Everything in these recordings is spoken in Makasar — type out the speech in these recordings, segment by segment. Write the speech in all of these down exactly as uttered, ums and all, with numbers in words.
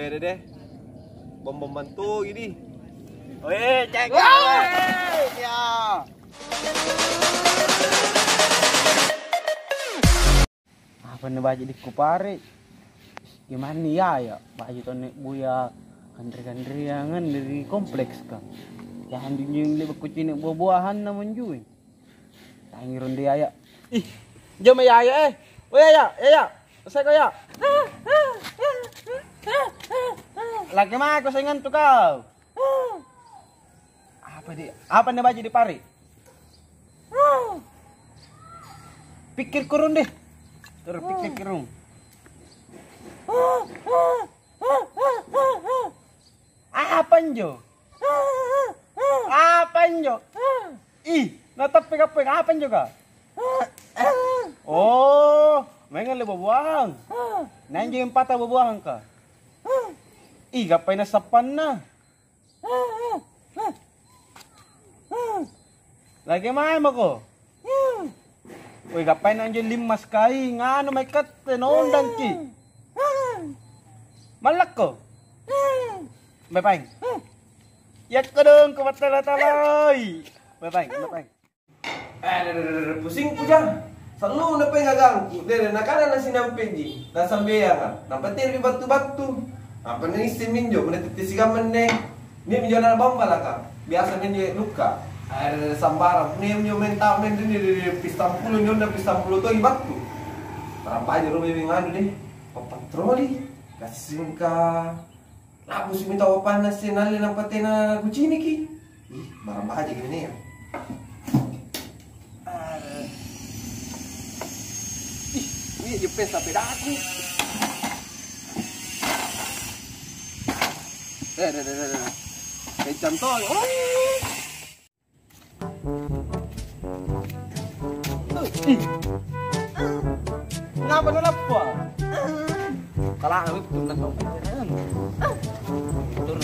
Deh, deh. Bom-bom bantu gini. Weh, cek. Weh, ya. Apa nih baju di kupare? Gimana nih ya, ya? Baju tonne buya kanre-kanreangan dari kompleks kan. Jangan junjung lebih kucini buah-buahan namun jui. Tangi ronde yaya. Ih, jama yaya eh. Oh yaya, yaya. Saya kaya. Laki mako saya ngantuk kau. Apa di apa nih baju di pari? Pikir kurung deh. Terus pikir kurung. Apa njo? Apa njo? Ih, natappi kappeng apa njo ka? Oh, maeng le buah-buahang. Nah, injo yang patah buah-buahang ka. Ih, gappai na sappanna. Lagi mae mako. Woi, gappaina anjo limmas kai nganu mai katte naondangki. Mallakko. Bapaeng. Yakko dong ku battala-talai. Bapaeng, bapaeng. Eh, pusingku jang. Salluna pengagangku. Dere nakana nasinampeji. Nasambeanga. Nampa tiri battu-battu. Apa naisseng minjo, punna tette sikamma anne. Nia' minjo ana' bambalaka, biasa minjo lukka. Eh, sambarang. Nia' minjo maeng tau maeng ri, ri, ri, pisampulo nyonna pisampulo toi battu. Barang baji' rupami nganu deh, pappatroli. Gassingka. Labusu'mi tau apanna isse nalle nampa tena kuciniki. Ih, barang baji' gini ya. Ih, ini jeppes sapedaku. Eh, deh, deh, deh, deh. Kencang toi. Oh. Ih. Ngapa nalappa? Kalah, turun,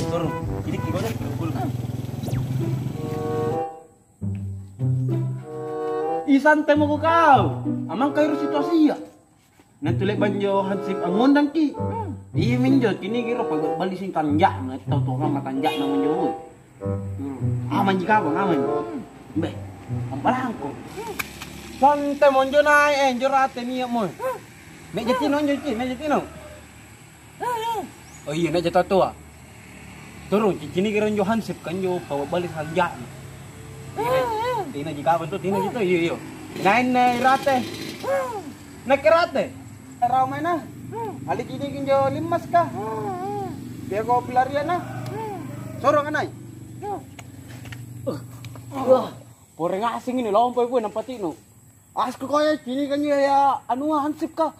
turun. Ini gimana? Ih, santai mako kau. Amang kairu situasia. Nantu le'ba' injo hansip angngondangki'. Iya minjo, ciniki ro pabali-bali sing tanja'na, tau tongang matanja'na minjo, woi. Amanji kapang, amanji. Beh, ambalangko. Santai monjo naik, eh, injo rate nia'mo. Meja tino injo, Ci, meja tino. Oh iya, naja tau toa. Turung, ciciniki ro injo hansip, ka injo pabali sanja'na. Tinaji kapang tu, tinaji tu, iyo, iyo. Nainna irate. Nakke rate. Rao maena. Aliciniki injo limmaska. Biako pelarianna. Sorong anai. Wah, pore ngaseng ini lompo ibu nampa tino. Asko koe, cinikangi ya anua hansipka.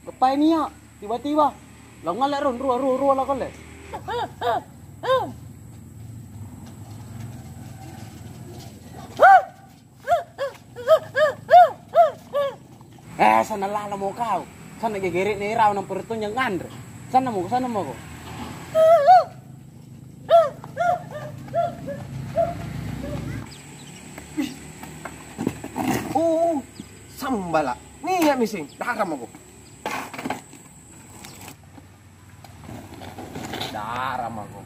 Gappai nia', tiba-tiba. Laung ngalle ron, rua, rua, rua lakolle. Eh, sanna lalamo kau. Sanna gegere'na irawa nampa ri tonja nganre. Sanna mako, sanna mako. Oh, sambala'. Nia' mising, dara mako. Dara mako.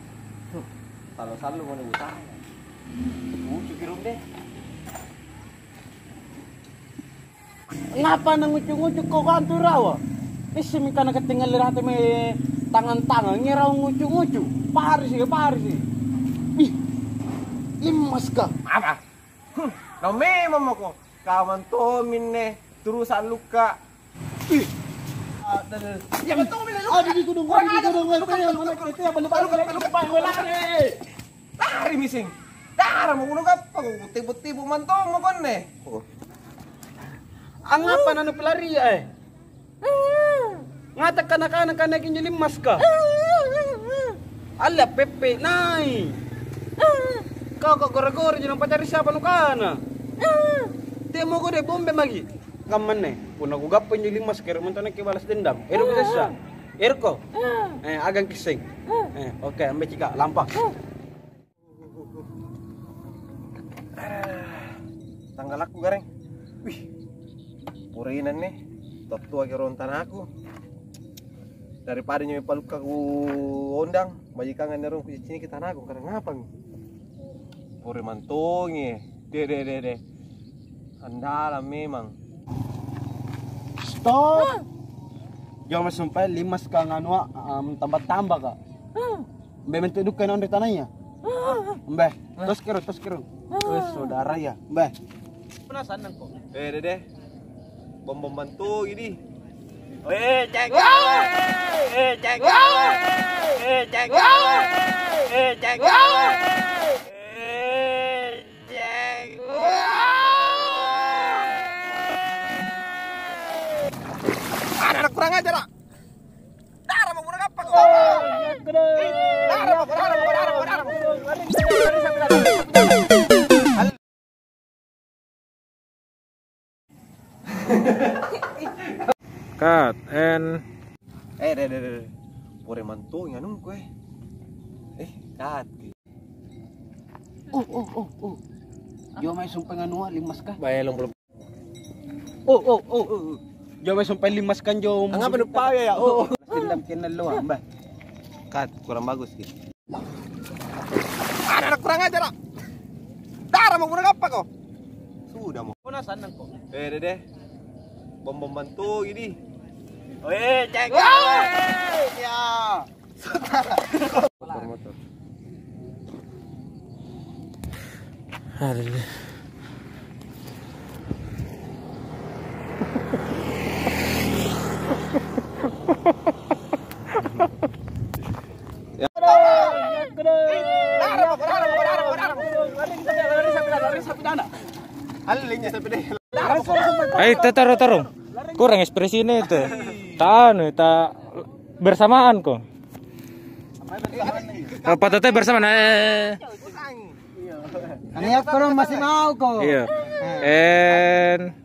Huh, sallo-sallo mani utang. Ucuki runde. Ngapa nangucu-ngucu kau kantu rawa? Issemi kana ketingal rate me tangang-tangang, ngerau ngucu-ngucu. Parisi, parisi. Ih, limmaska. Apa? Hmm, naung memang mako. Kamang tomminne, turusa lukka. Ih. Ada, ada. Yang betul, Mile, lukka. Ada di gunung, ada di gunung, ada yang mana kita yang balik-balik, balik-balik, lari. Lari mising. Dara mau gunung apa? Kau tipu-tipu mantong mau konne. Oh. Angapa nanu pelari, eh? Ngata kana-kana kana kinjo limmaska. Alla peppe nai. Kau kok gore-gore ji nampacari siapa nukana. Temo kode bombe magi. Kammanne, punna kugappa injo limmaska ero' monto nakke balas dendam. Ero' kisessa. Erko. Eh, agang kisseng. Eh, oke, ambe cika lampa. Tanggalakku gareng. Wih. Purina anne. Tottuaki rong tanaku. Daripada nyawa palukka ku ondang, bajikangang ero kucicciniki tanaku, karena ngapami? Pore mantongi. De, de, de, de. Andalang memang. Stop. Jomai sumpae limas ka nganua, em, tamba-tamba ka. Mbe mentu dukka naung ri tanaya. Mbe, tos kero, tos kero. Wes, saudaraya. Mbe. Pernah sanang kok. Eh, dede. Bom-bom bantu ini. Eh, cek. Eh, cek. Eh, cek. Eh, cek. Eh, cek. Ada anak kurang ajar, ah. Dara mau kurang apa kok? Dara mau, dara mau, dara mau, dara mau. Cut and Eh, deh, deh, deh. Pore mantu nganungku, eh. Eh, cut. Oh, oh, oh, oh. Jomai sumpae nganua, limas ka? Bae, long belum. Oh, oh, oh, oh. Jomai sumpae limas ka, jom. Angapa lupa ya, ya? Oh. Dendam kenal lo, Mbah. Cut, kurang bagus gitu. Ada anak kurang ajar, ah. Dara mau kurang apa kok? Sudah mau. Kau nasannang kok. Eh, dede. Bom-bom bantu ini. Weh, cek. Wah! Ya. Motor, motor. Aduh. Ayo, ta-, taro, taro. Kurang ekspresi ini itu. Tanu, ta bersamaan kok. Apa tete bersamaan? Eh. Ini aku dong masih mau kok. Iya. And